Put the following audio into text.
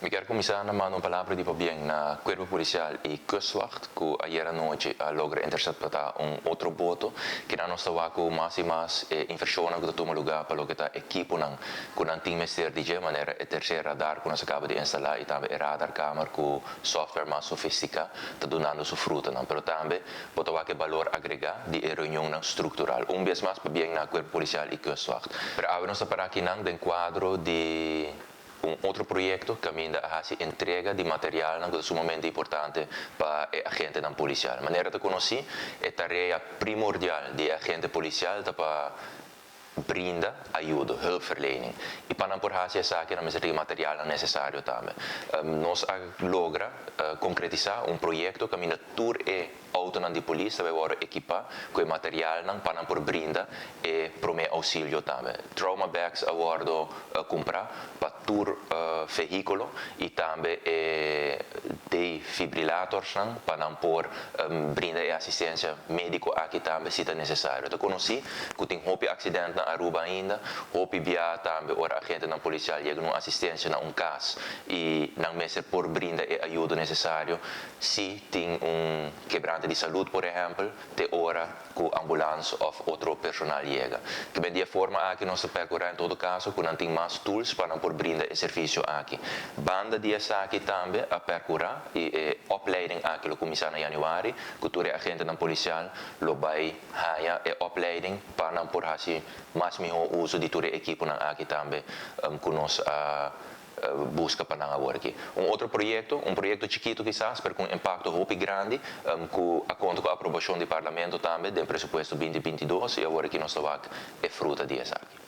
Mi kier cuminsa na manda un palabra di pabien na Cuerpo Policial y Kustwacht cu ayera nochi a logra intercepta un otro boto. Kinan nos ta wak cu mas y mas e inversionnan cu ta tuma lugar pa loke ta equiponan cu nan tin mester di dje, manera e tercer radar cu nos a caba di instala y tambe e radarkamer cu software mas sofistica ta dunando su frutanan. Pero tambe bo ta wak e balor agrega di e reunionnan structural. Un bes mas pabien na Cuerpo Policial y Kustwacht. Pero awe nos ta para akinan den cuadro di un otro proyecto caminda a haci entrega di materialnan cu ta sumamente importante pa e agentenan policial. Manera ta conoci, e tarea primordial di e agente policial ta pa brinda ayudo, hulpverlening. Y pa nan por haci esaki nan mester tin e materialnan necesario tambe. Nos a logra concretisa un proyecto caminda tur e Autonan di polis ta bay worde ekipa cu e materialnan pa nan por brinda e prome auxilio tambe. Trauma bags a wordo cumpra pa tur vehiculo y tambe e defibrillatorsnan pa nan por brinda e asistencia medico aki tambe si ta necesario. Ta conoci cu tin hopi accident na Aruba ainda, hopi bia tambe ora agentenan policial yega na un asistencia na un cas y nan mester por brinda e ayudo necesario. Si tin un kebrante di salud, por ehempel, te ora cu ambulans of otro personal yega. Ke ben di e forma aki nos ta percura en todo caso cu nan tin mas tools pa nan por brinda e servicio aki. Banda di esaki tambe a percura y e opleiding aki lo cuminsa na januari cu tur e agentenan policial lo bay haya e opleiding pa nan por haci mas miho uso di tur e equiponan aki tambe cu nos a Buska pa nan awor aki. Un otro proyekto, un proyekto chikitu kisas, pero ku un impakto hopi grandi, ku a konta ku aprobashon di Parlamento tambe den presupuesto 2022 i awor aki nos ta wak e fruta di esaki.